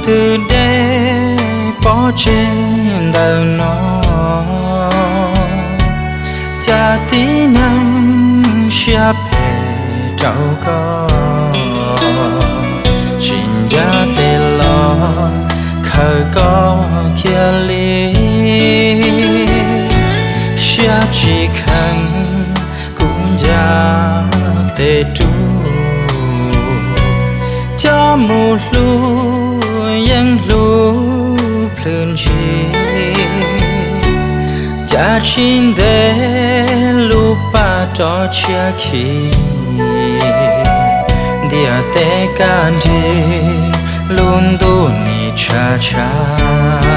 Twb deb pov tseg ntawm no, cas tib neeg siab phem rau koj, tsis ncaj tes los khaws koj thiaj li siab tsis kheev. Kuv ncav tes rub coj mus hlub yeej hlub plhws ntshis, cas tsis ntev lub paj rov tshiab khi, ntiaj teb kaj nrig lub ntuj nim tshav tshav.